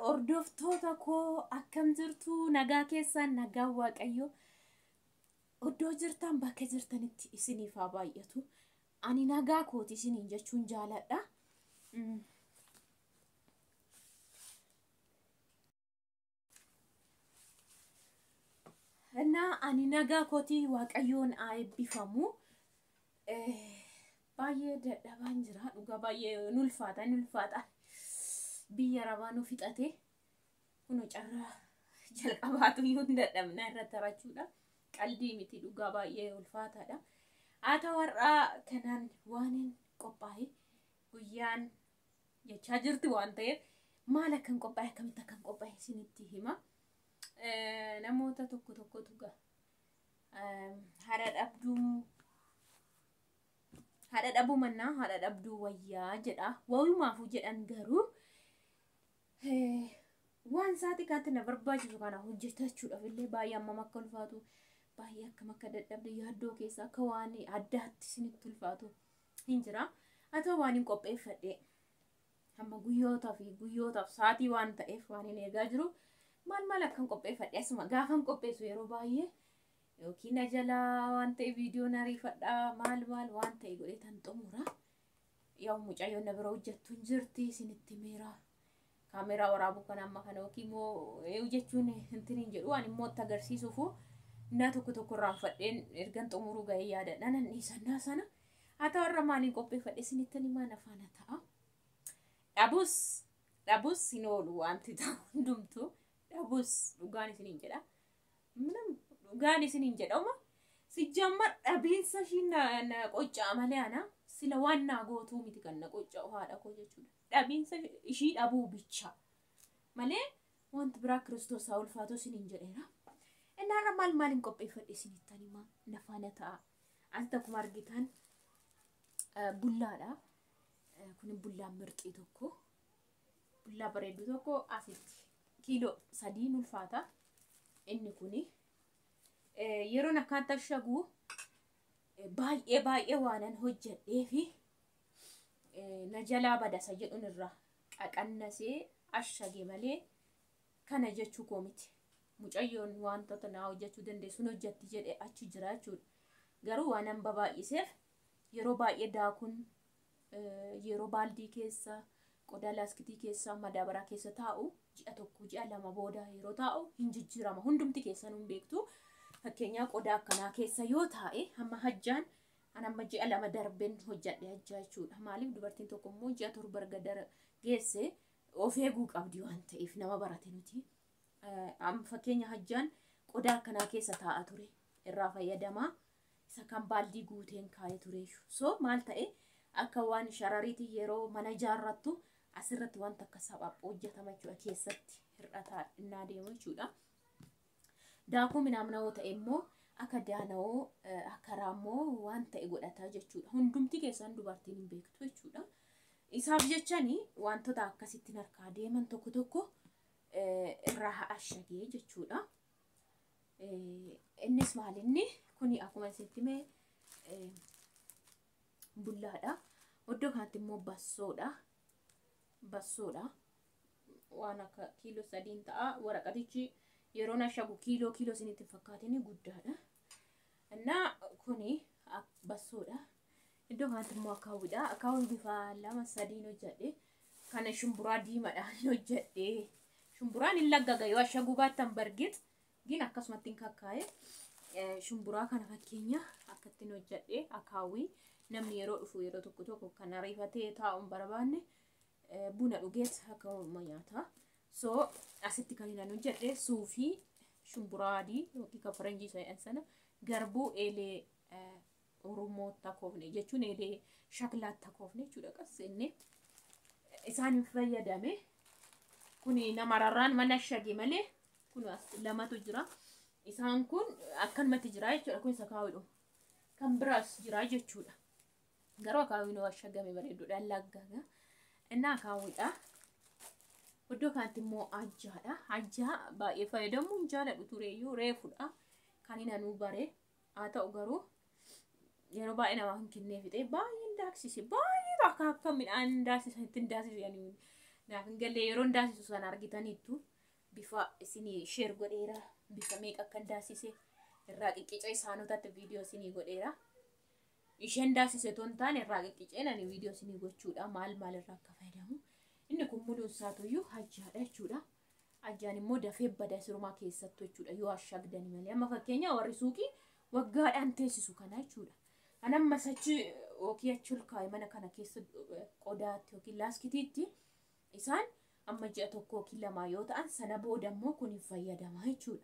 Hordoftoota koo akkam jirtu? Nagaa keessan, nagaan Waaqayyo iddoo jirtan bakka jirtanitti isiniif haa baay'atu. Ani nagaa kooti isiniin jechuun jaaladha. Ani nagaa kooti, Waaqayyoon haa eebbifamu. Baay'ee dadhabaan jira dhugaa, baay'ee nulfaata nulfaata. Biyya rabaa nu fixate kun carraa jalqabaatu iyyuu hin dadhabna irratti harachuudha. Qaldii miti dhugaa, baay'ee ulfaataadha. Haa ta'u, har'aa kanaan waan hin qophaa'e guyyaan jechaa jirti waan ta'eef, maal akkan qophaa'e, akkamitti akkan qophaa'e isinitti hima. Namoota tokko tokkotu haadha dhabduu, haadha dhabuu mannaa haadha dhabduu wayyaa jedha. Wayumaafuu jedhan garuu waan sa'aatii kanatti na barbaachisu kana hojjetachuudhaaf illee baay'ee hammam akka ulfaatu, baay'ee akkam akka dadhabde, yaaddoo keessa akka waan addaatti isinitti ulfaatu hin jira. Haa ta'u, waan hin qopheeffadhe hamma guyyootaa fi guyyootaaf sa'aatii waan ta'eef waan hin eegaa jiru, maal maal akkan qopheeffadhe asuma gaafan qopheessu yeroo baay'ee yookiin na jalaa waan ta'e viidiyoon ariifadhaa maal maal waan ta'e godhee tan xumura. Yaa, mucayyoon na bira hojjettu hin jirti, isinitti meera. Kaameeraa waraabuu kan amma kana yookiin immoo jechuun hintin hin jedhu, ani immoo itti agarsiisuufu na tokko tokko irraanfadheen ergan xumuruu ga'ee yaadadha nan dhiisannaa sana. Haa ta'u, irra maaliin qopheeffadhe isinitti himaa, na faana ta'a. Dhabus dhabus hin oolu wanti ta'u hundumtuu, dhabus dhugaan isiniin jedha. Dhugaan isiniin jedhama. Sijjammar dhabiinsa ishii na qoccaa malee ana sila waan naa gootuu miti kan na qocca'u haadha koo jechuudha. Dhabiinsa ishii dhabuu bicha malee wanti biraa Kiristoos haa ulfaatu isiniin jedheera. Inni har'a maal maaliin qopheeffadhe isinittan himaa, na faana ta'a. Asitti akkuma argitan bullaadha. Kun bullaan mirxii tokko. Bullaa bareedduu tokko asitti kiiloo 3 ulfaata. Inni kuni yeroon akkaan ashagu baay'ee baay'ee waanan hojjedhee fi na jalaa badasa jedhuun irraa qaqannasee ashage malee kana jechuu koo miti. Mucayyoon wantoota naa hojjechuu dandeessuun hojjetti jedhee achi jira jechuudha. Garuu waan babaay'iseef yeroo baay'ee daakuun yeroo baaldii keessa, qodaa laastikiitii keessa, madaabaraa keessa taa'u ji'a 1, ji'a 2 booda yeroo taa'u hin jijjiirama. Hundumti keessan hin beektu. Fakkeenyaa qodaa akkanaa keessa yoo taa'e, hamma hajjaan an amma ji'a 2 darbeen hojjadhe hajjaa jechuudha. Maaliif, dubartiin tokko immoo ji'a 7 erga geesse of eeguu qabdi waan ta'eef nama barate nuti. Fakkeenya hajjaan qodaa akkanaa keessa taa'a ture irraa fayyadamaa. Isa kan baaldii guuteen kaa'ee ture. So maal ta'e, akka waan sharariitii yeroo mana ijaarrattu asirratti wanta akka saphaphuu hojjetama jechuudha, keessatti hir'ataa innaa deemu jechuudha. Daakuu minaamna'oo ta'e immoo akka daana'oo, akka raammoo waan ta'e godhata jechuudha. Hundumti keessan dubartiin hin beektu jechuudha. Isaaf jechani wantoota akkasitti harkaa deeman tokko tokko irraa ashagee jechuudha. Innis maalinni kuni akkuma isinitti hime bullaadha. Iddoo kanatti immoo bassoodha. Bassoodha. Waan akka kiiloo 3 ta'a. Waraqatichi yeroo ashagu kiiloo kiiloo isinitti fakkaatin guddaadha. Innaa kuni bassoodha. Iddoo kanatti immoo akaawwiidha. Akaawwiin bifa lama sadiin hojjedhe. Kana shumburaa diimaadhaan hojjedhe. Shumburaan hin laggaga yoo ashaguu baattan bargit. Gin akkasumatti hin kakkaa'e. Shumburaa kana fakkeenya akkattiin hojjedhe, akaawwii namni yeroo dhufu yeroo tokko tokko kan ariifatee taa'uun barbaanne buna dhugeet akka nyaata. So asitti kan inni hojjedhe suufii, shumburaa adii yookiin kan faranjii jedhan sana, garbuu eelee Oromoo takoofne jechuun eelee shaklaatti takoofne jechuudha, qas inni isaan hin fayyadame. Kuni nama rarraan mana shage malee kun as lamatu jira. Isaan kun akkanumatti jira jechuudha. Kun isa kaawwiidhu. Kan biraas jira jechuudha. Garuu akaawwiin ashagame bareeduudha laggaga. Inni akaawwiidha. Iddoo kanatti immoo ajjaadha. Ajjaa baay'ee fayyadamuu hin jaaladhu tureyyuu, reefudha. Kan inni anuu bare. Haa ta'u garuu yeroo baay'ee namaa hin kennee fixee baay'een daaksise. Baay'ee akka akka midhaan daaksisan ittiin daaksise. Naaf hin galle yeroo daasisu sana argitaniittu bifa isinii sheer godheera. Bifa meeqa akkan daasise irraa qiccica isaanotatti viidiyoo isinii godheera. Isheen daasise otoo hin taane irraa qiqqiceen ani viidiyoo isinii gochuudha. Maal maal irraa akka fayyadamu. Inni kun muluun isaatuyyuu ajjaadha jechuudha. Ajjaan immoo dafee bada sirumaa keessattu jechuudha yoo ashagdani malee. Amma fakkeenya warri suuqii waggaadhaan teessisu kana jechuudha. Kan amma sachi yookiin achi ol kaa'e mana kana keessa qodaatti yookiin laaskitiitti isaan amma ji'a 1 yookiin 2 yoo ta'an sana booda immoo kun hin fayyadama jechuudha.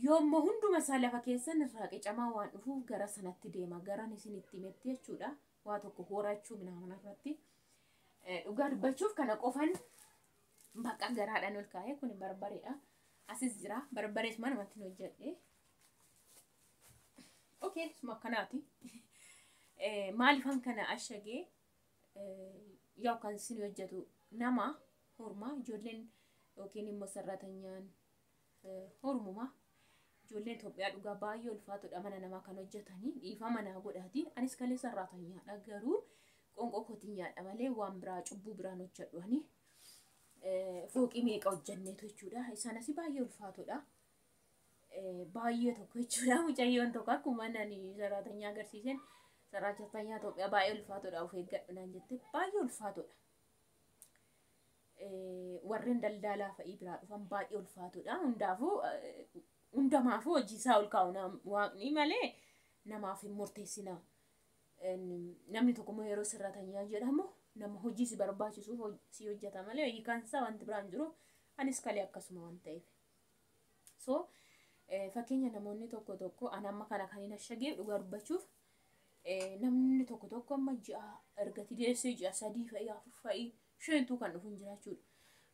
Yoo immoo hunduma isaa lafa keessan irraa qicamaa waan dhufuuf gara sanatti deema. Garan isin itti himetti jechuudha. Waa tokko horachuu minaaman irratti. Dhugaa dubbachuuf kana qofan bakka garaadhaan ol kaa'e kun barbareedha. Asis jira. Barbarees manumatti hojjedhe. Okay, suma akkanaati. Maaliifan kana ashagee yaa kan isin hojjetu nama hormaa ijoolleen yookiin immoo sarratanyaan hormuma. Ijoolleen Itoophiyaa dhugaa baay'ee ulfaatudha mana namaa kan hojjetanii dhiifama naa godhaati. Anis kalee sarratanyaadha garuu qoonqoo kootiin nyaadha malee waan biraa cubbuu biraan hojjedhu ani. Fooqii meeqa hojjenneetu jechuudha. Isaan asii baay'ee ulfaatudha. Baay'ee tokko jechuudha. Mucayyoon tokko akkuma ani sarratanyaa agarsiiseen sarratanyaa Itoophiyaa baay'ee ulfaatudha of eeggadhu naan jette baay'ee ulfaatudha. Warreen daldalaa fa'ii biraa dhufan baay'ee ulfaatudha. Hundaafuu hundamaafuu hojii isaa ol kaa'u waaqni malee namaaf hin murteessina. Namni tokko immoo yeroo sirratanyaa jedhamu nama hojii si barbaachisuuf si hojjeta malee hiikaan isaa wanti biraan jiru anis kalee akkasuma waan ta'eef. So fakkeenya namoonni tokko tokko ani amma kana kan hin ashageef dhugaa dubbachuuf namni tokko tokko amma ji'a erga deessee ji'a 3 fa'i 4 fa'i 5 kan dhufu hin jira jechuudha.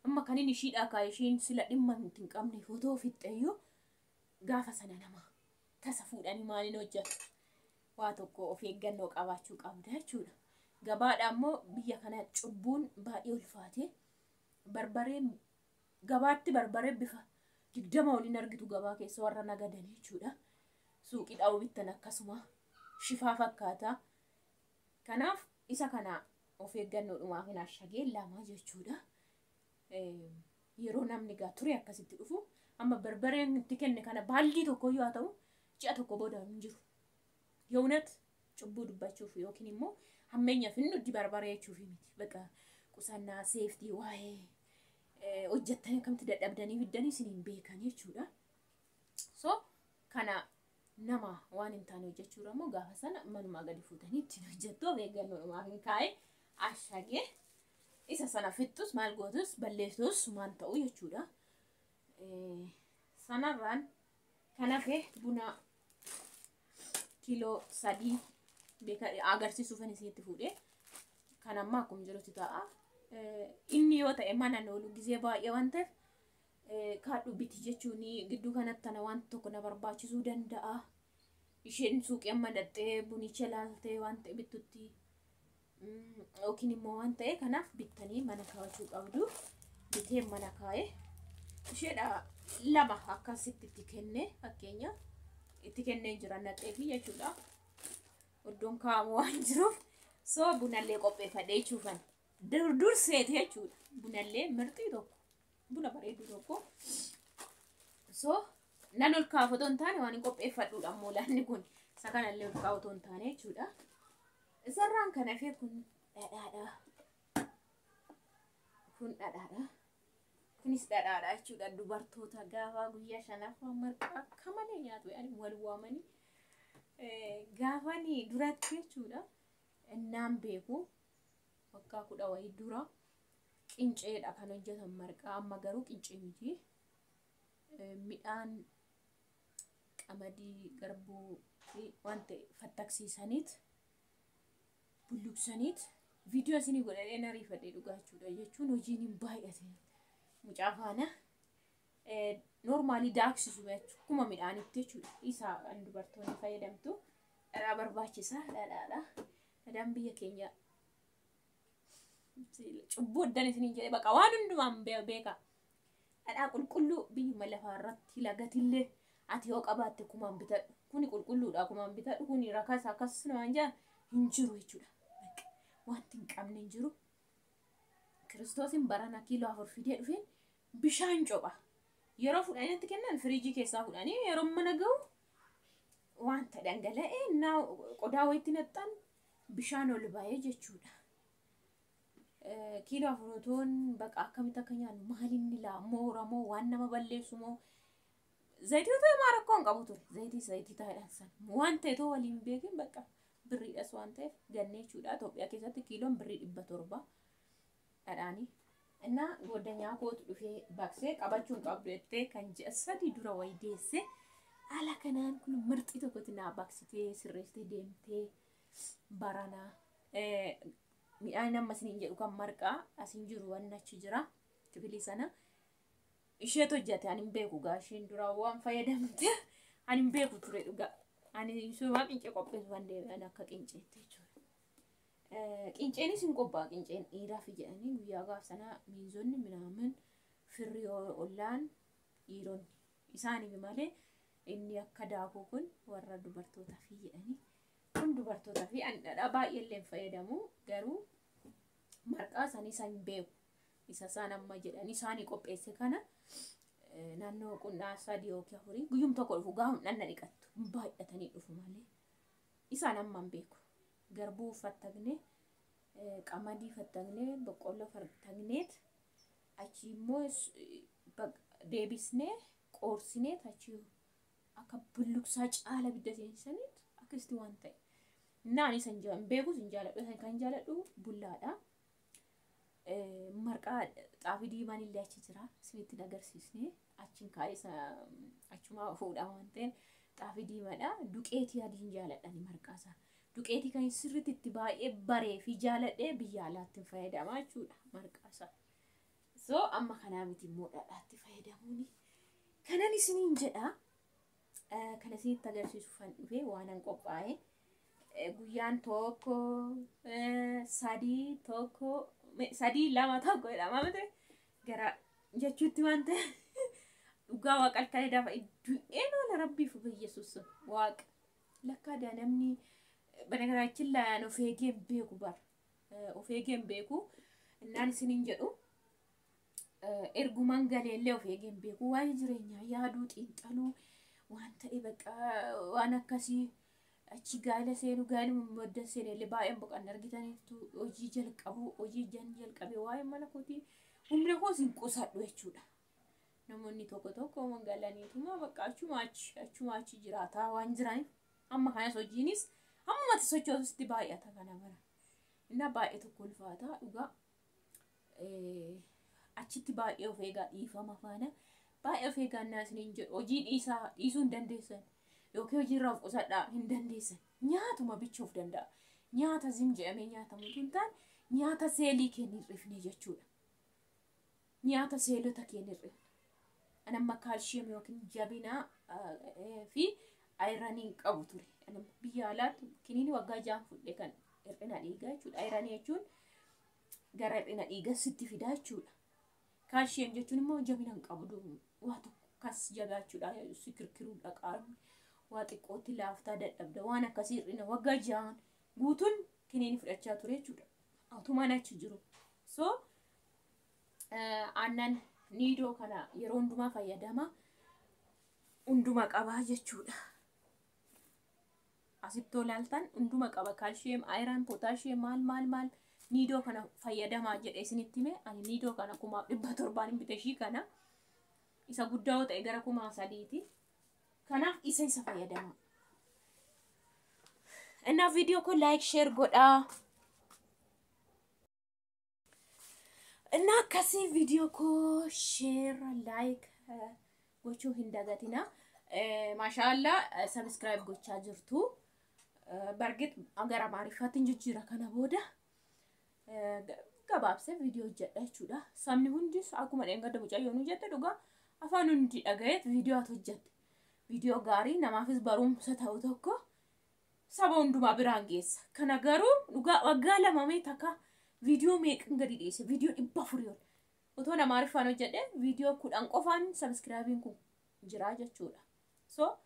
Amma kan inni ishiidhaa kaa'e ishiin sila dhimma hin qabne footoo fixxeeyyuu gaafa sana nama tasa fuudhanii maaliin hojjetu waa tokko of eeggannoo qabaachuu qabda jechuudha. Gabaadha immoo biyya kana cubbuun baay'ee ulfaate barbareen gabaatti barbaree bifa 20 waliin argitu gabaa keessa warra nagadan jechuudha. Suuqii dhaa'uu bittan akkasuma shifaa fakkaata. Kanaaf isa kana of eeggannoodhumaaf hin ashagee 2 jechuudha. Yeroo namni gaa ture akkasitti dhufu amma barbareen itti kenne kana baaldii tokko yoo ta'u ji'a tokko booda hin jiru. Yoonat cubbuu dubbachuuf yookiin immoo hammeenyaaf hin nuti barbaree jechuuf miti. Bakka qusannaa seeftii waa'ee hojjettanii akkamitti dadhabdanii fiddanii isin hin beekan jechuudha. So kana nama waan hin taane hojjechuudha immoo gaafa sana manumaa gadi fuutanii ittiin hojjettu of eeggannoodhumaaf hin kaa'e ashagee isa sana fixxus maal gootus balleessus maal ta'u jechuudha. Sanarraan kan hafe buna kiiloo 3 agarsiisuufan isinitti fuudhe. Kan amma akkuma jirutti ta'a. Inni yoo ta'e mana oolu gizee baay'ee waan ta'eef kaadhu biti jechuun gidduu kanatti tana waan tokko na barbaachisuu danda'a. Isheen suuqii amma dhattee bunicha ilaaltee waan ta'e bittutti yookiin immoo waan ta'e kanaaf bittanii mana kaa'achuu qabdu. Bitee mana kaa'e isheedha 2 akkasitti itti kenne fakkeenya itti kennee jira naqeefi jechuudha. Iddoon kaa'amu waan jiruuf so bunallee qopheeffadhee jechuufan durseeti jechuudha. Bunallee mirxii tokko buna bareedu tokko so nan ol kaa'u otoo hin taane waan hin qopheeffadhuudha ammoo laanni kun isa kanallee ol kaa'u otoo hin taane jechuudha. Isarraan kan hafe kun dhadhaadha. Kun dhadhaadha. Kunis dhadhaadha jechuudha. Dubartoota gaafa guyyaa 5ffaa marqaa akka malee nyaatu yaani wal waamanii gaafanii duratti jechuudha. Innaan beeku waggaa 10 wayii dura qinceedha kan hojjetan marqaa amma garuu qincee miti. Midhaan qamadii garbuu waan ta'e fattaksiisaniit bulluqsaniit viidiyoo isinii godhadhee nariifadhee dhugaa jechuudha jechuun hojiin hin baay'ate. Mucaa faana noormaalii daaksisu jechuudha. Akkuma midhaanitti jechuudha. Isaa kan dubartoonni fayyadamtu dhadhaa barbaachisa dhadhaadha. Dhadhaan biyya keenya cubbuu addan isiniin jedhee baqa waan hundumaan beeka. Dhadhaa qulqulluu biyyuma lafaa irratti lagatillee ati yoo qabaatte kumaan bitadhu. Kuni qulqulluudha kumaan bitadhu. Kuni rakas akkas waan jedhan hin jiru jechuudha. Wanti hin qabne hin jiru. Kiristoosin barana kiiloo 4 fidee dhufeen bishaan copha. Yeroo fudhanitti kennan firiijii keessaa fudhanii yeroo mana ga'u wanta dhangala'ee naa qodaa wayitti naxxan bishaan ol ba'ee jechuudha. Kiiloo 4 otoon baqa akkamitti akka nyaannu maalinni laa moora moo waan nama balleessu moo zayitii otoo himaa rakkoo hin qabu ture. Zayitii taa'edhaan san waan ta'e too waliin beekin bakka birriidhas waan ta'eef gannee jechuudha. Itoophiyaa keessatti kiiloon birrii 700 dhadhaanii. Innaa goddanyaa kootu dhufee baqsee qabachuu hin qabdu jettee kan ji'a 3 dura wayii deesse haala kanaan kun mirxii tokkotti naa baqsitee sirreessitee deemtee baranaa. Midhaan amma isiniin jedhu kan marqaa asin jiru wanni achi jira kifilii sana isheetu hojjete ani hin beeku gaa isheen dura waan fayyadamte ani hin beeku ture dhugaa ani suuraa qincee qopheessu waan deebi'an akka qinceetti jechuudha. Qinceenis hin qophaa'a qinceen dhiiraaf jedhanii guyyaa gaaf sana miinzonni minaamin firri ollaan dhiironni isaaniif malee inni akka daakuu kun warra dubartootaaf jedhanii. Kun dubartootaa fi ani dhadhaa baay'ee illee hin fayyadamu garuu marqaa isaanii isaan beeku isa isaan amma jedhanii isaanii qopheesse kana naannoo qunnaa 3 yookiin 4 guyyum tokko dhufu gaafa dhanna dhiqattu baay'atanii dhufu malee isaan amma hin beeku. Garbuu fattagne qamadii fattagne boqqolloo fattagneet achi immoo deebisnee qoorsineet achi akka bulluqsaa caala bidda seensaniit akkasitti waan ta'e. Naan isan beekus hin jaaladhu isan kan jaaladhu bullaadha. Marqaa xaafii diimaan illee achi jira isinitti agarsiisne achiin kaa'ee achuma fuudhaa waan ta'eef xaafii diimaadha. Duqeetii adiin jaaladhani marqaa isaa. Duqeetii kan sirriitti itti baay'ee baree fi jaaladhee biyya alaatti hin fayyadamaa jechuudha marqaa isaa. So amma kanaa miti immoo dhadhaatti fayyadamuuni. Kanan isiniin jedha. Kana isinitti agarsiisuuf dhufee waan an qophaa'e. Guyyaan 1 3 1 3 2 1 jedhama miti gara jechuutti waan ta'e dhugaa waaqa halkan daafa du'een oola rabbiif Yesuus waaqa lakkaa namni በነገራችን ላይ of eegee hin beeku bar of eegee hin beeku innaan isiniin jedhu ergumaan galeellee of eegee hin beeku waa'ee jireenyaa yaaduu xiinxaluu waan ta'e baqa waan akkasii achi gaala seenu gaala madda seenellee baay'een boqanna argitaniitu hojii jalqabu hojii jalqabee waa'ee mana kootii humna koos hin qusadhu jechuudha. Namoonni tokko tokko magaalaniituma bakka achuma achi jiraataa waan jiraniif amma kanas hojiinis ammumatti sochoosutti baay'ata kana bara. Innaa baay'ee tokko ulfaata dhugaa achitti baay'ee of eegaa dhiifama faana baay'ee of eegaa isiniin jedhu hojii dhiisuu hin dandeessan yookiin hojiirraa of qusadhaa hin dandeessan nyaatuma bichuuf danda'a. Nyaata zim jedhamee nyaatamu tun taane nyaata seelii keenya hir'ifne jechuudha. Nyaata seelota keenya hir'ifne. Ani amma kaalshiyeem yookiin jabinaa fi ayiranii qabu ture. Ani biyya alaatti kiniini waggaa 6 fudhe kan hir'ina dhiigaa jechuudha. Ayiranii jechuun gara hir'ina dhiigaa sitti fidaa jechuudha. Kaalshiyeem jechuun immoo jabina hin qabdu waa tokko kas jabaachuudha si kirkiruudha qaamni waa xiqqootti laaftaa dadhabda waan akkasii hir'ina waggaa 6 guutuun kiniini fudhachaa ture jechuudha. Atumaan achi jiru. So aannan niidoo kana yeroo hundumaa fayyadama hunduma qabaa jechuudha. Asitti olaaltan hunduma qaba kaalshiyeem, ayiraan, pootaashiyeem maal maal maal niidoo kana fayyadamaa jedhe isinitti hime ani niidoo kana 1700 hin bite ishii kana isa guddaa yoo ta'e gara 3000ti. Kanaaf isa fayyadama. Innaa viidiyoo kun laayik sheer godhaa. Innaa akkasii viidiyoo koo sheer laayik gochuu hin dagatina. Maashaallah sabiskiraayib gochaa jirtu. Bargit gara Amaariffaatti jijjiira kana booda gabaabsee viidiyoo hojjedha jechuudha. Sabni hundis akkuma dheengadda mucayyoon hojjette dhugaa afaan hundi dhagayeet viidiyoo ati hojjette. Viidiyoo gaarii namaafis barumsa ta'u tokko saba hundumaa biraan geessa. Kana garuu dhugaa waggaa 2 mee takka viidiyoo meeqan gadi dhiyeesse viidiyoo 400 ol. Otoo Amaariffaan hojjedhe viidiyoo 10 qofaan sabiskiraayibiin kun jira jechuudha. So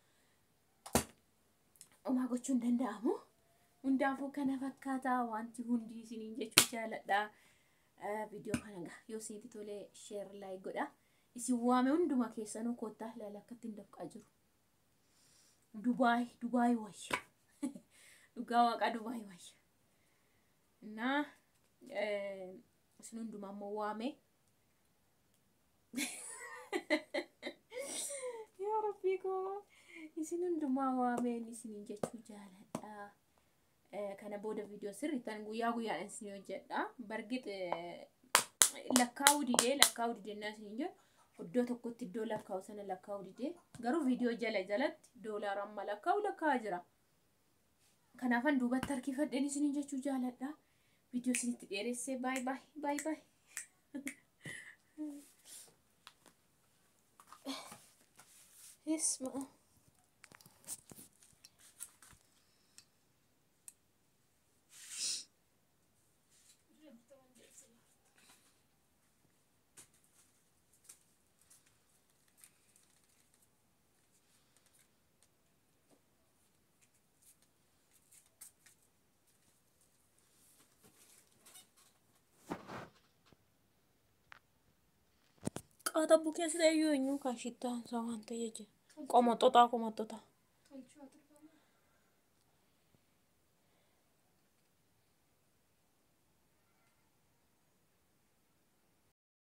homaa gochuun danda'amu. Hundaafuu kana fakkaataa wanti hundi isiniin jechuu jaaladha. Viidiyoo kana gaa yoo isinitti tolee share like godha. Isin waame hunduma keessanuu kottaa ilaala akka ittiin dafqaa jiru. Dubaay Dubaay wayya. Dhugaa waaqaa Dubaay wayya. Innaa isin hundumaa immoo waame. Yaa Rabbii koo isin hundumaa waameen isiniin jechuu jaaladha. Kana booda viidiyoo sirriittan guyyaa guyyaadhaan isin hojjedha. Bargit lakkaa'uu didee naa isin jedhu iddoo tokkotti iddoo lakkaa'u sana lakkaa'uu didee, garuu viidiyoo jala jalatti doolaara amma lakkaa'u lakkaa'aa jira. Kanaafan duubatti harkifadheen isiniin jechuu jaaladha. Viidiyoo isinitti dheeressee, baay baay baay baay. Isma. Qaxabbu keessa iyyuu eenyu kan shittaan isaa waan ta'e jechuudha. Qomoxotaa qomoxotaa.